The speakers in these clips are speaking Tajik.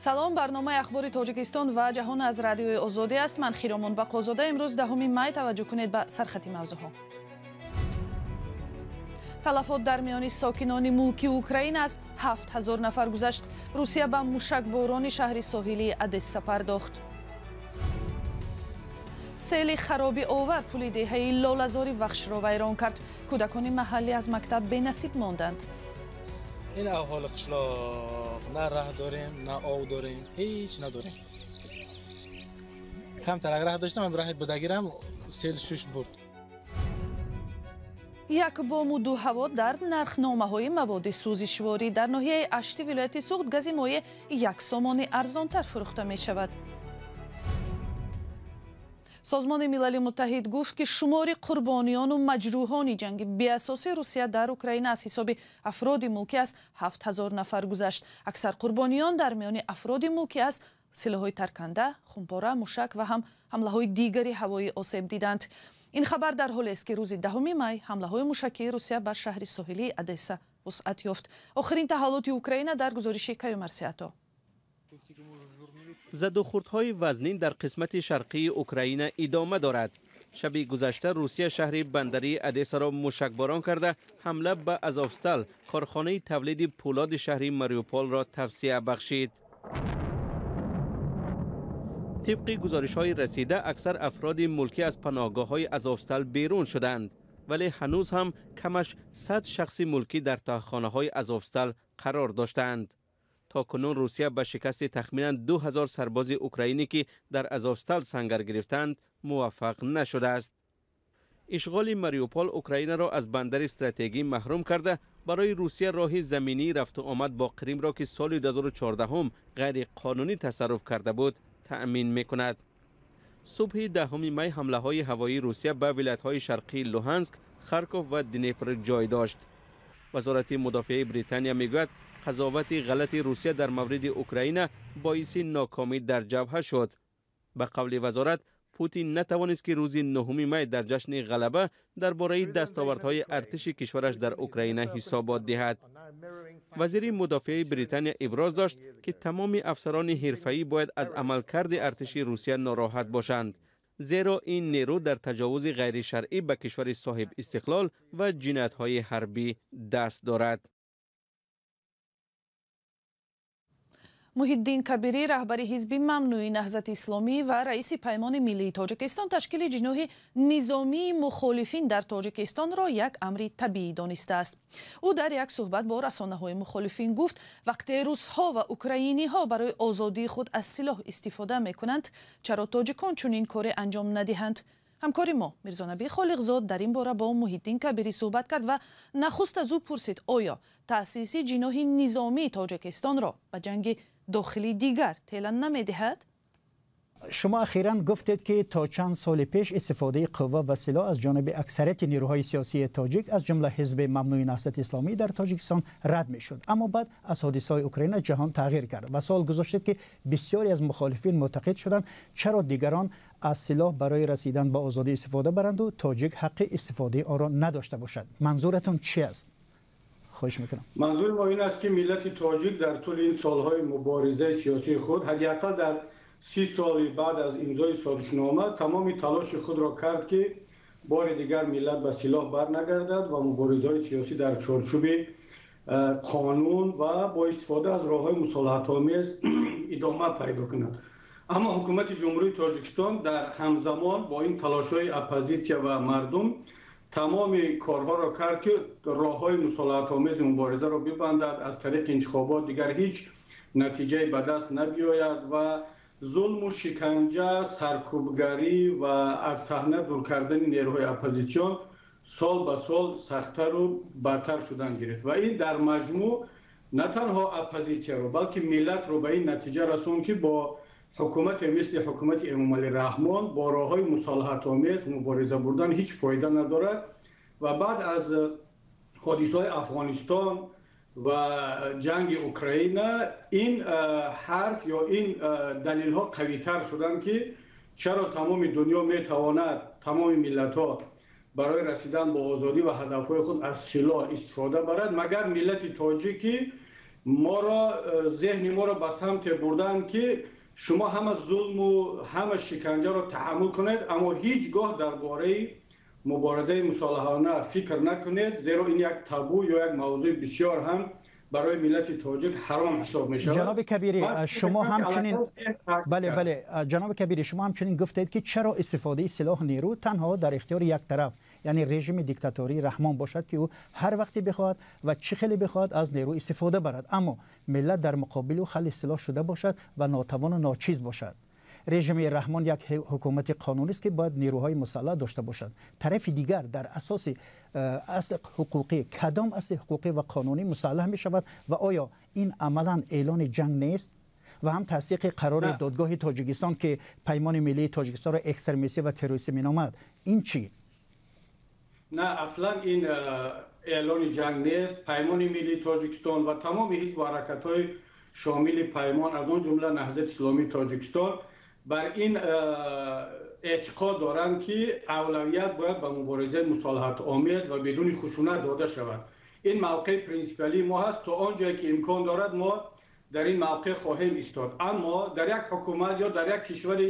Салом, барномаи ахбори Тоҷикистон ва ҷаҳон аз радиои Озодӣ аст. Ман Хиромон Бақозода. Имрӯз 10 май. Таваҷҷӯҳ кунед ба сархати мавзӯъҳо. Талафот дар миёни сокинони мулки Украина аз 7000 нафар гузашт. Русия ба мушакборони шаҳри соҳилии Одесса пардохт. Сели харобиовар пули деҳаи Лолазори Вахшро вайрон кард. Кӯдакони маҳаллӣ аз мактаб бенасиб монданд. Ин аҳоли қишлоқ на раҳ дорем, на ов дорем, ҳеҷ надорем. Камтар раҳ доштам, раҳи будагирам сел шушт бурд. Як бому ду ҳаво дар нархномаҳои маводи сӯзишворӣ. Дар ноҳияи Ашти вилояти Суғд гази моеъ 1 сомонӣ арзонтар фурӯхта мешавад. Созмони Милали Муттаҳид гуфт, ки шумори қурбониёну маҷрӯҳони ҷанги беасоси Русия дар Украина аз ҳисоби афроди мулкӣ аз 7000 нафар гузашт. Аксар қурбониён дар миёни афроди мулкӣ аз силоҳҳои тарканда, хумпора, мушак ва ҳам ҳамлаҳои дигари ҳавоӣ осеб диданд. Ин хабар дар ҳолест, ки рӯзи 10 май ҳамлаҳои мушакии Русия ба шаҳри соҳилии Одесса вусъат ёфт. Охирин таҳаввулоти Украина дар гузориши Каюмарсиато. Задухӯрдҳои вазнин дар қисмати шарқии Украина идома дорад. Шаби гузашта Русия шаҳри бандарии Одессаро мушакборон карда, ҳамла ба Азовстал, корхонаи тавлиди пӯлоди шаҳри Мариуполро тавсия бахшид. Тибқи гузоришҳои расида, аксар афроди мулкӣ аз паноҳгоҳҳои Азовстал берун шуданд, вале ҳанӯз ҳам камаш 100 шахси мулкӣ дар таҳхонаҳои Азовстал қарор доштаанд. То кунун Русия ба шикасти тахминан 2000 сарбози украинӣ, ки дар Азовстал сангар гирифтанд, муваффақ нашудааст. Ишғоли Мариупол Украинаро аз бандари стратегӣ маҳрум карда, барои Русия роҳи заминии рафту омад бо Қримро, ки соли 2014 ғайриқонунӣ тасарруф карда буд, таъмин мекунад. Субҳи 10 май ҳамлаҳои ҳавоии Русия ба вилоятҳои шарқии Луҳанск, Харков ва Днепр ҷой дошт. Вазорати мудофиаи Британия мегӯяд, қазовати ғалати Русия дар мавриди Украина боиси нокомӣ дар ҷабҳа шуд. Ба қавли вазорат, Путин натавонист, ки рӯзи 9 май дар ҷашни ғалаба дар бораи дастовардҳои артиши кишвараш дар Украина ҳисобот диҳад. Вазири мудофиаи Британия иброз дошт, ки тамоми афсарони ҳирфаӣ бояд аз амалкарди артиши Русия нороҳат бошанд, зеро ин нерӯ дар таҷовузи ғайришаръӣ ба кишвари соҳиб истиқлол ва ҷиноятҳои ҳарбӣ даст дорад. Муҳиддин Кабирӣ, раҳбари ҳизби мамнӯи Наҳзати Исломӣ ва раиси Паймони Миллии Тоҷикистон, ташкили ҷиноҳи низомии мухолифин дар Тоҷикистонро як амри табиӣ донистааст. Ӯ дар як суҳбат бо расонаҳои мухолифин гуфт, вақте русҳо ва украиниҳо барои озодии худ аз силоҳ истифода мекунанд, чаро тоҷикон чунин коре анҷом надиҳанд? Ҳамкори мо Мирзонабӣ Холиқзод дар ин бора бо Муҳиддин Кабирӣ суҳбат кард ва нахуст аз ӯ пурсид, оё таъсиси ҷиноҳи низомии Тоҷикистонро ба ҷанги дохилии дигар тела намедиҳад? Шумо ахиран гуфтед, ки то чанд соли пеш истифодаи қувва ва силоҳ аз ҷониби аксарияти нерӯҳои сиёсии тоҷик, аз ҷумла ҳизби мамнӯи Наҳзати Исломӣ дар Тоҷикистон рад мешуд. Аммо баъд аз ҳодисаҳои Украина ҷаҳон тағйир кард ва суол гузоштед, ки бисёре аз мухолифин муътақид шуданд, чаро дигарон аз силоҳ барои расидан ба озодӣ истифода баранду тоҷик ҳаққи истифодаи онро надошта бошад. Манзуратон чи аст? Хоҳиш мекунам. Манзури мо ин аст, ки миллати тоҷик дар тӯли ин солҳои муборизаи сиёсии худ, ҳадди ақал дар 30 соли баъд аз имзои созишнома, тамоми талоши худро кард, ки бори дигар миллат ба силоҳ барнагардад ва муборизаҳои сиёсӣ дар чорчӯби қонун ва бо истифода аз роҳҳои мусолиҳатомез идома пайдо кунад. Аммо ҳукумати Ҷумҳурии Тоҷикистон дар ҳамзамон бо ин талошҳои оппозитсия ва мардум тамоми корҳоро кард, ки роҳҳои мусолиҳатомези муборизаро бибандад, аз тариқи интихобот дигар ҳеҷ натиҷае ба даст набиёяд ва зулму шиканҷа, саркӯбгарӣ ва аз саҳна дур кардани нерӯҳои оппозитсион сол ба сол сахттару бадтар шудан гирифт ва ин дар маҷмӯъ на танҳо оппозитсияро, балки миллатро ба ин натиҷа расонд, ки бо ҳукумате мисли ҳукумати Эмомалӣ Раҳмон бо роҳҳои мусолиҳатомез мубориза бурдан ҳеҷ фоида надорад. Ва баъд аз ҳодисаҳои Афғонистон ва ҷанги Украина ин ҳарф ё ин далелҳо қавитар шуданд, ки чаро тамоми дунё метавонад, тамоми миллатҳо барои расидан ба озодӣ ва ҳадафҳои худ аз силоҳ истифода барад, магар миллати тоҷикӣ Моро зеҳни моро ба самте бурданд, ки шумо ҳама зулму ҳама шиканҷаро таҳаммул кунед, аммо ҳеҷ гоҳ дар бораи муборизаи мусолиҳона фикр накунед, зеро ин як табу ё як мавзӯи бисёр ҳам барои миллати тоҷик ҳаром ҳисоб мешавад. Ҷаноби Кабирӣ, шумо ҳамчунин, бале, бале, ҷаноби Кабирӣ, шумо ҳамчунин гуфтед, ки чаро истифодаи силоҳ, нерӯ танҳо дар ихтиёри як тараф, яъне режими диктатории Раҳмон бошад, ки ӯ ҳар вақте бихоҳад ва чӣ хеле бихоҳад аз нерӯ истифода барад, аммо миллат дар муқобили ӯ хали силоҳ шуда бошад ва нотавону ночиз бошад. Режими Раҳмон як ҳукумати қонунист, ки бояд нерӯҳои мусаллаҳ дошта бошад. Тарафи дигар дар асоси асли ҳуқуқӣ, кадом асли ҳуқуқӣ ва қонунӣ мусаллаҳ мешавад ва оё ин амалан эълони ҷанг нест ва ҳам тасдиқи қарори додгоҳи Тоҷикистон, ки Паймони Миллии Тоҷикистонро экстремистӣ ва террористӣ меномад, ин чӣ? На, аслан ин эълони ҷанг нест. Паймони Миллии Тоҷикистон ва тамоми ҳизбу ҳаракатҳои шомили паймон, аз он ҷумла Наҳзати Исломии Тоҷикистон, бар ин эътиқод доранд, ки авлавият бояд ба муборизаи мусолиҳатомез ва бидуни хушунат дода шавад. Ин мавқеи принсипиалии мо ҳаст. То он ҷое ки имкон дорад, мо дар ин мавқеъ хоҳем истод. Аммо дар як ҳукумат ё дар як кишваре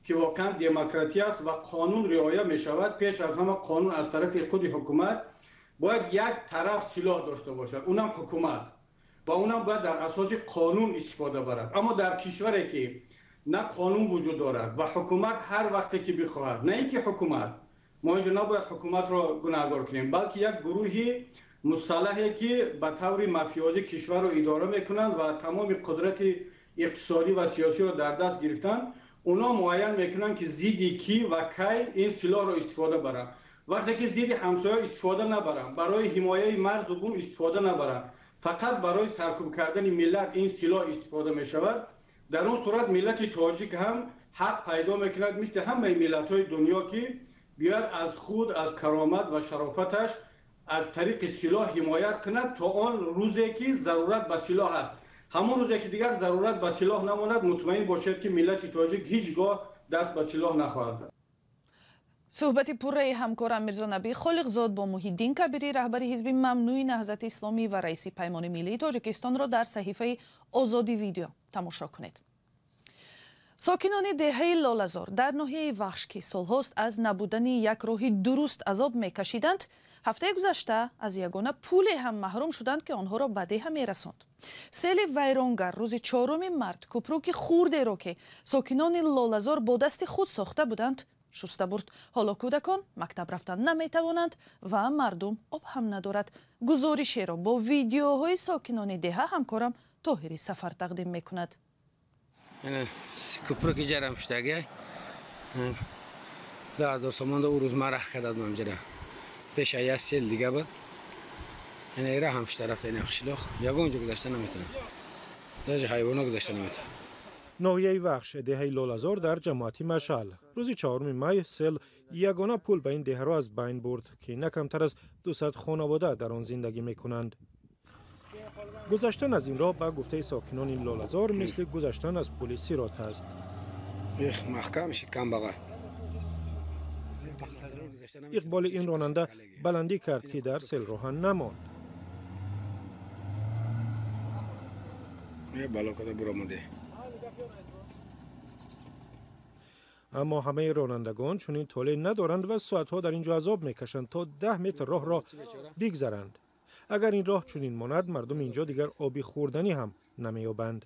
ки воқеан демократия аст ва қонун риоя мешавад, пеш аз ҳама қонун аз тарафи худи ҳукумат, бояд як тараф силоҳ дошта бошад, унам ҳукумат, ва унам бояд дар асоси қонун истифода барад. Аммо дар кишваре ки на қонун вуҷуд дорад ва ҳукумат ҳар вақте ки бихоҳад, на ин ки ҳукумат, мо инҷо набояд ҳукуматро гунаҳгор кунем, балки як гурӯҳи мусаллаҳе ки ба таври мафиёзӣ кишварро идора мекунанд ва тамоми қудрати иқтисодӣ ва сиёсиро дар даст гирифтанд, онҳо муайян мекунанд, ки зидди кӣ ва кай ин силоҳро истифода баранд. Вақте ки зидди ҳамсоя истифода набаранд, барои ҳимояи марзу бум истифода набаранд, фақат барои саркӯб кардани миллат ин силоҳ истифода мешавад, дар он сурат миллати тоҷик ҳам ҳақ пайдо мекунад, мисли ҳамаи миллатҳои дунё, ки биёяд аз худ, аз каромат ва шарофаташ аз тариқи силоҳ ҳимоят кунад то он рӯзе ки зарурат ба силоҳ аст. Ҳамон рӯзе ки дигар зарурат ба силоҳ намонад, мутмаин бошед, ки миллати тоҷик ҳеҷ гоҳ даст ба силоҳ нахоҳад зад. Суҳбати пурраи ҳамкорам Мирзонабӣ Холиқзод бо Муҳиддин Кабирӣ, раҳбари ҳизби мамнӯи Наҳзати Исломӣ ва раиси Паймони Миллии Тоҷикистонро дар саҳифаи Озодӣ Видео тамошо кунед. Сокинони деҳаи Лолазор дар ноҳияи Вахш, ки солҳост аз набудани як роҳи дуруст азоб мекашиданд, ҳафтаи гузашта аз ягона пуле ҳам маҳрум шуданд, ки онҳоро ба деҳа мерасонд. Сели вайронгар рӯзи 4 март кӯпруки хурдеро, ки сокинони Лолазор бо дасти худ сохта буданд, шуста бурд. Ҳоло кӯдакон мактаб рафтан наметавонанд ва мардум об ҳам надорад. Гузоришеро бо видеоҳои сокинони деҳа ҳамкорам Тоҳири Сафар тақдим мекунад. Кӯпруки ҷарам шудаги 2000 сомонда ӯ рӯз ман раҳ карда будам ҷара. Пеша як сел дига буд. Ина ира ҳам шуда рафта, ина қишлоқ ягон ҷо гузашта наметавонам. Даже ҳайвоно гузашта наметавонам. Ноҳияи Вахш, деҳаи Лолазор дар ҷамоати Машал. Рӯзи 4 май сел ягона пул ба ин деҳаро аз байн бурд, ки на камтар аз 200 хонавода дар он зиндагӣ мекунанд. Гузаштан аз ин роҳ, ба гуфтаи сокинони Лолазор, мисли гузаштан аз пули Сирот аст. Маҳкам шид камбағал. Иқболи ин ронанда баландӣ кард, ки дар селроҳа намонд. Балокада буромаде. Аммо ҳамаи ронандагон чунин толеъ надоранд ва соатҳо дар ин ҷо азоб мекашанд, то 10 метр роҳро бигзаранд. Агар ин роҳ чунин монад, мардуми инҷо дигар оби хӯрданӣ ҳам намеёбанд.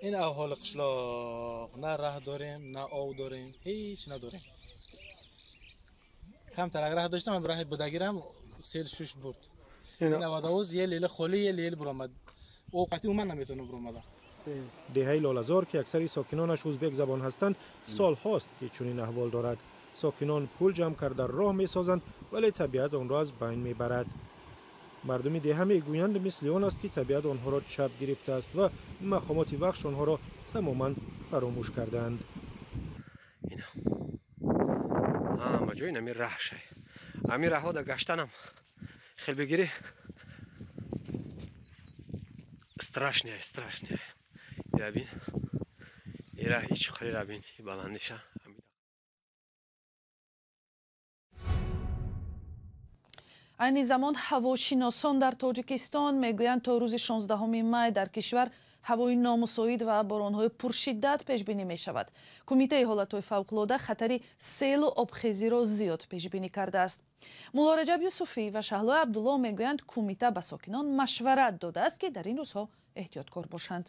Ин аҳоли қишлоқ на раҳ дорем, на об дорем, ҳеҷ надорем. Камтар агар раҳ доштам, раҳи будагирам сел шуш бурд. Навадавоз ел ел холи ел ел буромад. Овқати уман наметавонам буромада. Деҳаи Лолазор, ки аксари сокинонаш узбек забон ҳастанд, солҳост, ки чунин аҳвол дорад. Сокинон пул ҷамъ карда роҳ месозанд, вале табиат онро аз байн мебарад. Мардуми деҳа мегӯянд, мисли он аст, ки табиат онҳоро чап гирифтааст ва мақомоти Вахш онҳоро тамоман фаромӯш кардаанд. Ҳама ҷой ин ами раҳ шай. Ами раҳҳо да гаштанам хел бигирӣ, страшная, страшная. Ира бин, ира ҳеҷ қалира бин, баландиша. Айни замон ҳавошиносон дар Тоҷикистон мегӯянд, то рӯзи 16 май дар кишвар ҳавои номусоид ва боронҳои пуршиддат пешбинӣ мешавад. Кумитаи ҳолатҳои фавқулода хатари селу обхезиро зиёд пешбинӣ кардааст. Мулло Раҷаб Юсуфӣ ва Шаҳлои Абдулло мегӯянд, кумита ба сокинон машварат додааст, ки дар ин рӯзҳо эҳтиёткор бошанд.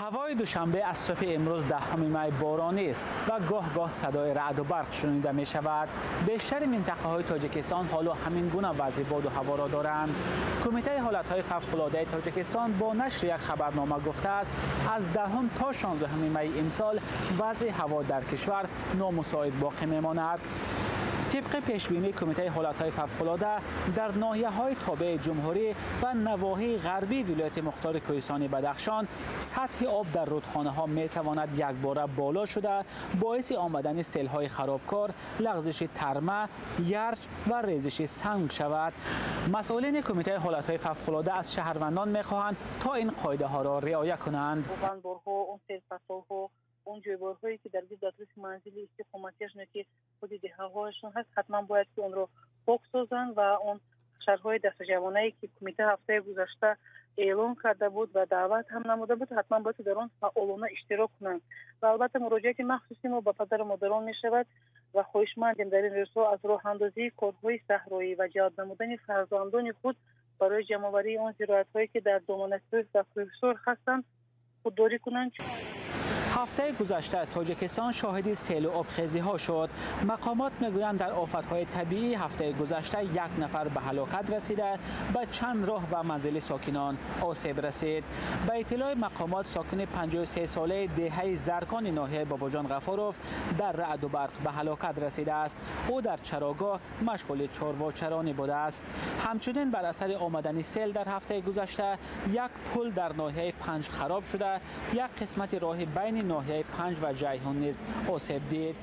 Ҳавои Душанбе аз субҳи имрӯз 10 май боронӣ аст ва гоҳ-гоҳ садои раъду барқ шунида мешавад. Бештари минтақаҳои Тоҷикистон ҳоло ҳамин гуна вазъи боду ҳаворо доранд. Кумитаи ҳолатҳои фавқулодаи Тоҷикистон бо нашри як хабарнома гуфтааст, аз 10 то 16 май имсол вазъи ҳаво дар кишвар номусоид боқӣ мемонад. Тибқи пешбинии Кумитаи ҳолатҳои фавқулода дар ноҳияҳои тобеи ҷумҳурӣ ва навоҳии ғарбии вилояти мухтори кӯҳистони Бадахшон сатҳи об дар рудхонаҳо метавонад якбора боло шуда, боиси омадани селҳои харобкор, лағзиши тарма, ярч ва резиши санг шавад. Масъулини Кумитаи ҳолатҳои фавқулода аз шаҳрвандон мехоҳанд то ин қоидаҳоро риоя кунанд. Он ҷойборҳое ки дар гирду атрофи манзили истиқоматиашон ки худи деҳаҳояшон ҳаст, ҳатман бояд ки онро пок созанд ва он шаҳрҳои дастаҷамъонае ки кумита ҳафтаи гузашта эълон карда буд ва даъват ҳам намуда буд, ҳатман бояд дар он фаъолона иштирок кунанд. Ва албатта муроҷиати махсуси мо ба падару модарон мешавад ва хоҳишмандем дар ин рӯзҳо аз роҳандозии корҳои саҳроӣ ва ҷалб намудани фарзандони худ барои ҷамъоварии он зироатҳое ки дар доманакӯҳ ва кӯҳсор ҳастанд худдорӣ кунанд. Ҳафтаи гузашта Тоҷикистон шоҳиди селу обхезиҳо шуд. Мақомот мегӯянд, дар офатҳои табиӣ ҳафтаи гузашта як нафар ба ҳалокат расида, ба чанд роҳ ва манзили сокинон осеб расид. Ба иттилои мақомот, сокини 53-солаи деҳаи Заркони ноҳияи Бобоҷон Ғафуров дар раъду барқ ба ҳалокат расидааст. Ӯ дар чарогоҳ машғули чорвочаронӣ будааст. Ҳамчунин бар асари омадани сел дар ҳафтаи гузашта як пул дар ноҳияи Панҷ хароб шуда, як қисмати роҳи байни ноҳияи Панҷ ва Ҷайҳун низ осеб дид.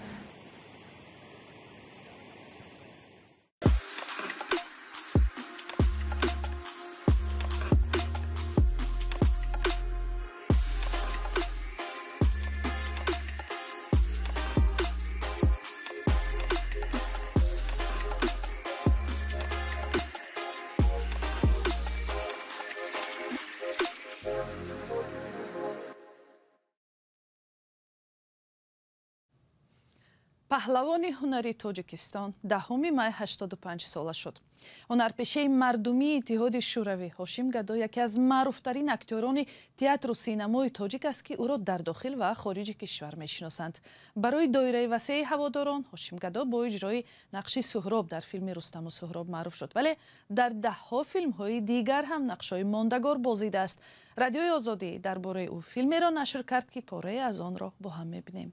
Паҳлавони ҳунари Тоҷикистон 10 май 85 сола шуд. Ҳунарпешаи мардумии Иттиҳоди Шӯравӣ Ҳошим Гадо яке аз маъруфтарин актёрони театру синамои тоҷик аст, ки ӯро дар дохил ва хориҷи кишвар мешиносанд. Барои доираи васеи ҳаводорон Ҳошим Гадо бо иҷрои нақши Суҳроб дар филми Рустаму Суҳроб маъруф шуд, вале дар даҳҳо филмҳои дигар ҳам нақшҳои мондагор бозидааст. Радиои Озодӣ дар бораи ӯ филмеро нашр кард, ки порае аз онро бо ҳам мебинем.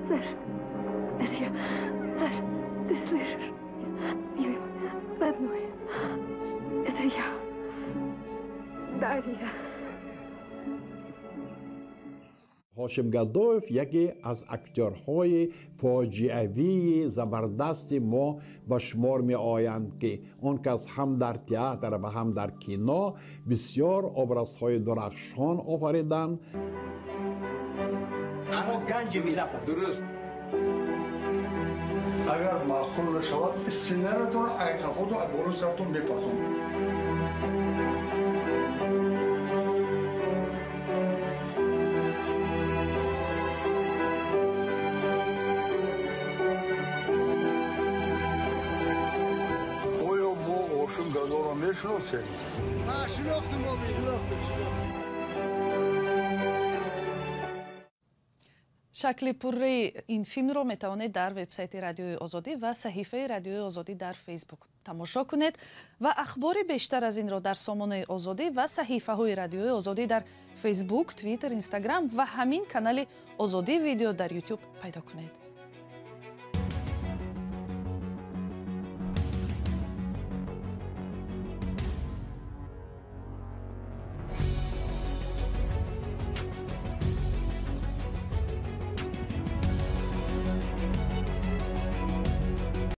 Саш, это я. Саш, ты слышишь? Милый мой, родной, это я. Дарья. Ҳошим Гадоев яке аз актёрҳои фоҷиавии забардасти мо ба шумор меоянд, ки он кас ҳам дар театр ва ҳам дар кино бисёр образҳои дурахшон офариданд. Шумо ганҷи миллат аст. Дуруст. Агар маъқул нашавад, сценариятонро айқафотон болои сартон мепартон. Оё мо Ҳошим Гадоро мешиносем? Шинохтем, шинохтем. Шакли пурраи ин филмро метавонед дар вебсайти Радиои Озодӣ ва саҳифаи Радиои Озодӣ дар Фейсбук тамошо кунед ва ахбори бештар аз инро дар сомонаи Озодӣ ва саҳифаҳои Радиои Озодӣ дар Фейсбук, Твиттер, Инстаграм ва ҳамин канали Озодӣ видео дар Ютуб пайдо кунед.